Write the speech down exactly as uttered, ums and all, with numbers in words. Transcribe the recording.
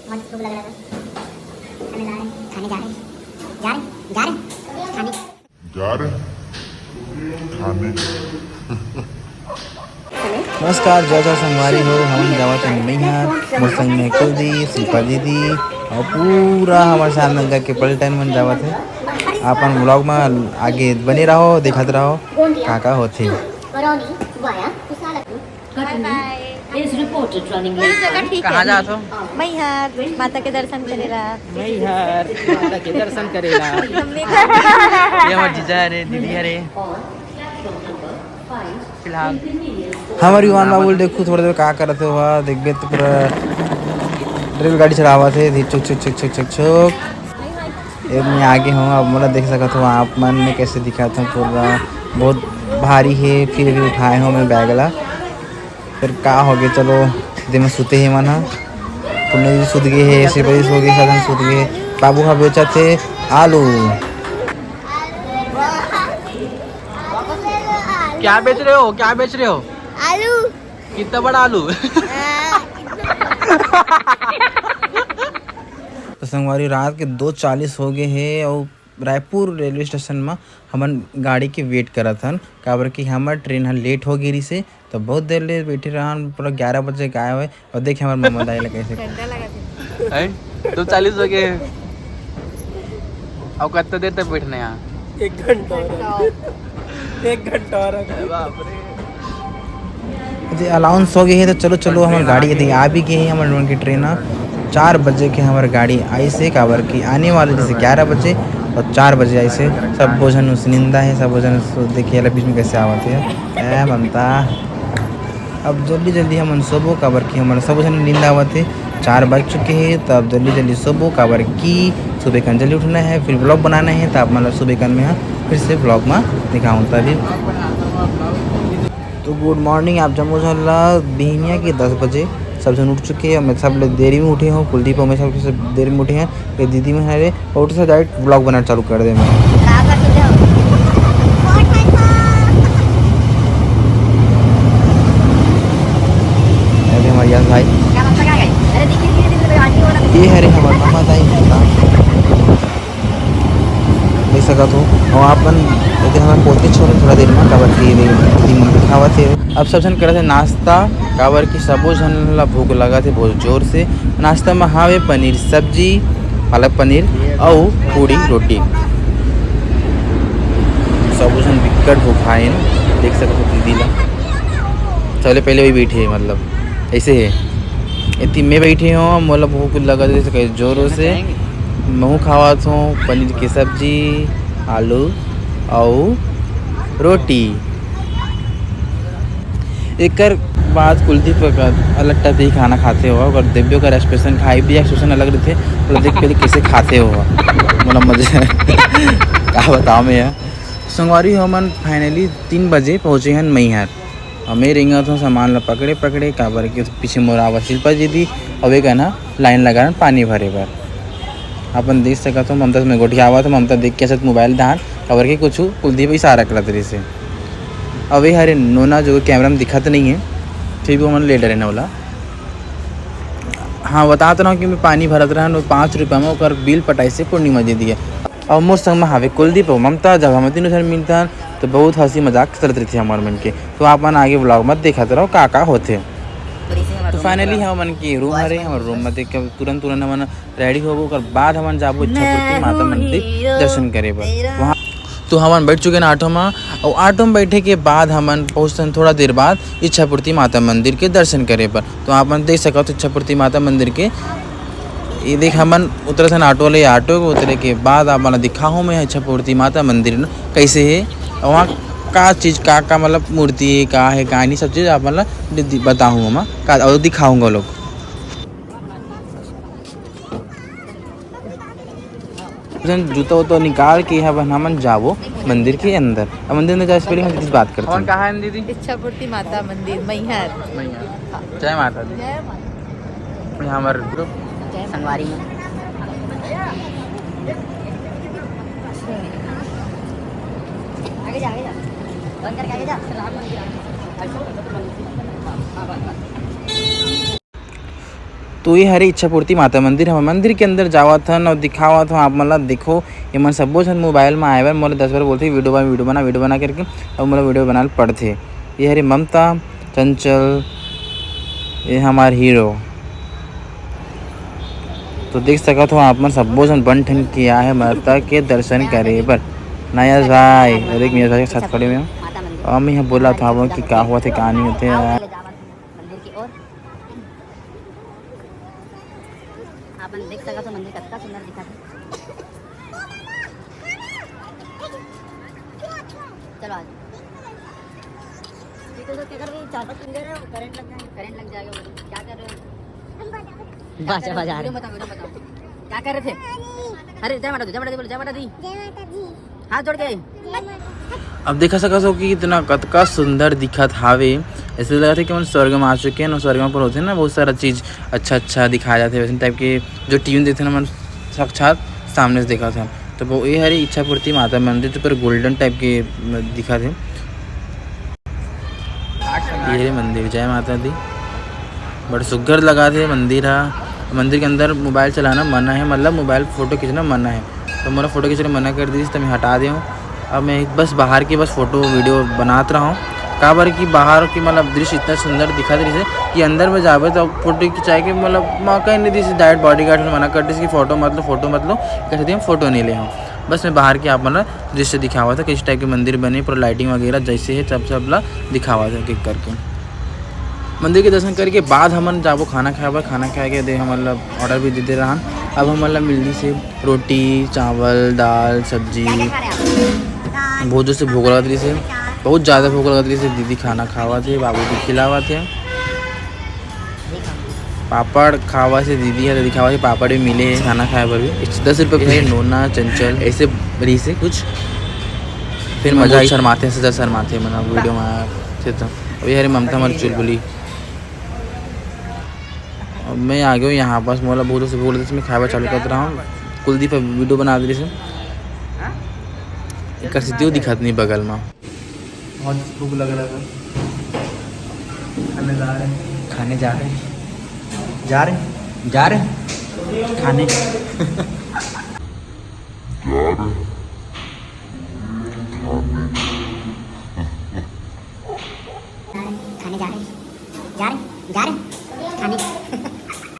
बहुत भूख लग रहा था। खाने जा रहे हैं, खाने जा रहे हैं, जा रहे हैं, जा रहे हैं, खाने। जा रहे हैं, खाने। नमस्कार, जय जय संगवारी हो। हमन जावत हन मैहर, मोर संग में कुलदीप, शिल्पा दीदी और पूरा हमर साथ नंगा के पलटन मन जावत है। अपन vlog में आगे बने रहो, देखत रहो का का होथे। Is reported running late. कहाँ जात हो? मैहर माता के दर्शन करेला। मैहर माता के दर्शन करेला। ये हमर जीजा हरे, दीदी हरे। फिलहाल हमर युवान बाबू ल देखू थोड़ा देर का करत हे, वह देखबे तो पूरा रेलगाड़ी चलावत हे, धीरे छुक छुक छुक छुक छुक छुक। ये मैं आगे हूँ, अब मोला देख सकत हो आप मन में कैसे दिखात हूँ, पूरा बहुत भारी है, फिर भी उठाए हूँ मैं बैग ला। फिर का हो गए, चलो, दे में सुते हे मन ह। पुन्ने भी सुत गए हे, ऐसे बड़ी सो गए, साधन सुत गए हे। बाबू हा बेचत हे आलू। क्या बेच रहे हो, क्या बेच रहे हो? आलू। कितना बड़ा आलू? तो संगवारी, रात के दो चालीस हो गए हे और रायपुर रेलवे स्टेशन म हमन गाड़ी के वेट करत हन, काबर कि हमर ट्रेन ह लेट हो गे रिसे। तो बहुत देर ले बैठे रहन, पूरा ग्यारह बजे के आए हुए। और देखे हमर ममा दाई ला कैसे ठंडा लगा थे। हैं? दो चालीस हो गए। अब कितना देर तक बैठना है यहाँ? एक घंटा और है। एक घंटा और है। बाप रे। अरे, अनाउंस हो गए हे, तो चलो, चलो, हमर गाड़ी यदि आ भी गए हे, हमर लोगन के ट्रेन ह। चार बजे के हमर गाड़ी आइसे, काबर कि आने वाले जैसे ग्यारह बजे और चार बजे आइसे। सब भोजन उसनिंदा है, सब भोजन सु-, देखिए, बीच में कैसे आवत है। ए, ममता। अब जल्दी जल्दी हमन सोबो, काबर कि हमन सब झन नींद आवत हे। चार बज चुके हे, त अब जल्दी जल्दी सोबो, काबर कि सुबह कन जल्दी उठना है, फिर vlog बनाना है, त आप मन ला सुबह कन में ह फिर से vlog में दिखाऊँ तभी। तो गुड मॉर्निंग आप जम्मो झन ला। बिहनिया के दस बजे सब झन उठ चुके हैं, मैं सब ले देरी में उठे हूँ, कुलदीप और मैं सब से देरी में उठे हैं। ये दीदी मन हरे, और तो direct vlog बनाना चालू कर दे मैं। अरे हमारे यश भाई। ये हरे हमारे मामा दाई। देख सकत हो। और आप मन, लेकिन हमन पोते छोड़े थोड़ा देर में, काबर कि ये दीदी मन खावत हे। अब सब झन करत हे नाश्ता, काबर कि सबो झन ला भूख लगत हे बहुत जोर से। नाश्ता में हावे पनीर सब्जी, पालक पनीर अउ पूड़ी रोटी। सबो झन बिकट भूखाए हे, देख सकत हो दीदी ला। सबले पहले वही बैठे हे, मतलब ऐसे हे। एती मैं बैठे हूँ, मोला भूख लगत हे जैसे कहीं जोरों से। महू खावत हूँ पनीर की सब्जी, आलू अउ रोटी। एकर बाद कुलदीप का अलग type के खाना खाते हो, अगर देव्यो का expression, खाई भी expression अलग रहते, तो देख पहले कैसे खाते हो, मोला मजे का बताओ मैं यार। संगवारी हो, हमन finally तीन बजे पहुँचे हन मैहर। अउ मैं रेंगत हूँ सामान ला पकड़े पकड़े, काबर के पीछे मोर आवत शिल्पा दीदी, अउ एक ना line लगा रहन पानी भरे बर। अपन देख सकत हो, ममता में गोठियावत हो, ममता देख के अचत मोबाइल धान, काबर के कुछ कुलदीप इशारा करत रहिस हे। अउ ये हरे नोना, जो कैमरा में दिखत नहीं है, फिर भी ओमन ले डरे न ओला। हाँ, बतात रहूँ कि मैं पानी भरत रहन, वो पाँच रुपया में ओकर बिल पटाइस हे पूर्णिमा दीदी हे। अउ मोर संग में हावे कुलदीप अउ ममता, जब हम तीनों झन मिलथन, तो बहुत हंसी मजाक चलत रहिथे हमर मन के। तो आप मन आगे vlog में देखत रहो का का होथे। तो finally हमन के रूम हरे, हमर रूम में देख के तुरंत तुरंत हमन ready होबो, ओकर बाद हमन जाबो इच्छापुरती माता मंदिर दर्शन करे बर। वहाँ तो हमन बैठ चुके हैं ऑटो में, और ऑटो में बैठे के बाद हमन पहुँचतन थोड़ा देर बाद इच्छापुरती माता मंदिर के दर्शन करे बर। तो आप मन देख सकत हो इच्छापुरती माता मंदिर के, ये देख हमन उतरत हन ऑटो ले। ऑटो के उतरे के बाद आप मन ला दिखाहूँ मैं इच्छापुरती माता मंदिर न कैसे हे, और वहाँ का चीज़, का का मतलब मूर्ति हे, का हे का नहीं, सब चीज़ आप मन ला दि-, दि-, बताहूँ हम का, और दिखाऊँगा लोग। जन जूता उता निकाल के यहाँ बन हमन जाबो मंदिर के अंदर। अब मंदिर में जाए से पहले हम दीदी से बात करते हमन हैं। कहाँ हैं दीदी? इच्छापुरती माता मंदिर, मैहर। मैहर। जय माता दी। जय माता। ये हमारे group। जय संगवारी में। आगे जा, आगे जा। बंद करके आगे जा। तो ये हरे इच्छापूर्ति माता मंदिर, हम मंदिर के अंदर जावत हन और दिखावत हन आप मन ला। देखो, ये मन सब्बो झन मोबाइल में आए बर मोला दस बार बोलथे, "वीडियो बना, वीडियो बना, वीडियो बना" करके, और मोला वीडियो बनाना पड़थे। ये हरे ममता, चंचल, ये हमार हीरो। तो देख सकत हो आप मन, सब्बो झन बन ठन के आए हे माता के दर्शन करे बर। नयस भाई और एक मेरे भाई के साथ खड़े हुए हैं। और मैं यहाँ बोला था वो कि का हुआ थे, कहानी होते हैं यार। मंदिर की ओर आप मन देख सकत हो, मंदिर कतका सुंदर दिखत हे। चलो आज। ये तो क्या कर रहे हो? चार पाँच दिन दे रहे हो, करंट लग जाएगा। करंट लग जाएगा बोलो। क्या कर रहे हो? बाजा बजा रहे। वीडियो बताओ, वीडियो बताओ। क्या कर रहे थे? अरे जय माता दी, जय माता दी बोलो, जय माता दी। जय माता दी। हाथ जोड़ के। जय माता। अब देखा सकत हो कि इतना कतका सुंदर दिखत हावे, ऐसे लगत हे कि मन स्वर्ग में आ चुके हैं ना। स्वर्ग में पर होथे ना बहुत सारा चीज अच्छा अच्छा दिखाया जाथे, वैसे टाइप के जो टीवी में देखथे ना मन साक्षात सामने से देखथे। तो वो ये हरे इच्छापूर्ति माता मंदिर तो पर गोल्डन टाइप के दिखत हे। ये हरे मंदिर, जय माता दी। बड़ सुग्घर लगत हे मंदिर हा। मंदिर के अंदर मोबाइल चलाना मना हे, मतलब मोबाइल फोटो खींचना मना हे। तो मोला फोटो खींचना मना कर दिस, तो मैं हटा दे हूँ। अब मैं बस बाहर की बस फोटो वीडियो बनात रहा हूँ, काबर कि बाहर की मतलब दृश्य इतना सुंदर दिखत रहिस हे कि अंदर में जाबे तो फोटो खिंचाए के मतलब मौका ही नहीं दिस। डायरेक्ट बॉडीगार्ड मना कर दिस कि फोटो मत लो, फोटो मत लो, कहते हम फोटो नहीं ले हूँ। बस मैं बाहर के आप मन ला दृश्य दिखावत हूँ, किस टाइप के मंदिर बने, पूरा लाइटिंग वगैरह जैसे है सब, सब ला दिखावत हूँ एक एक करके। मंदिर के दर्शन करके बाद हमन जाबो खाना खाए बर। खाना खाए के दे हमन ला ऑर्डर भी दे दे रहन। अब हमन ला मिलनी से रोटी, चावल, दाल, सब्जी। बहुत जोर से भूख लगत रहिस हे, बहुत ज़्यादा भूख लगत रहिस हे। दीदी खाना खावत हे, बाबू भी खिलावत हे। पापड़ खावत हे दीदी ह, दीदी खावत हे, पापड़ भी मिले हे खाना खाए बर भी। एक सौ दस रुपये प्लेट। नोना चंचल ऐसे रहिस हे कुछ, फिर मजा आई। शर्माथे, सजा शर्माथे मन वीडियो में आथे तो। अभी हरे ममता हमारी चुलबुली। अब मैं आ गया हूँ यहाँ पास, मोला बहुत से भूख लगे, मैं खाए बर चालू करत रहा हूँ। कुलदीप अब वीडियो बना दे रहिस हे। एकर से दिखात नहीं बगल में। बहुत भूख लग रहा था, खाने जा रहे हैं। खाने जा रहे हैं, जा रहे हैं, जा रहे हैं खाने।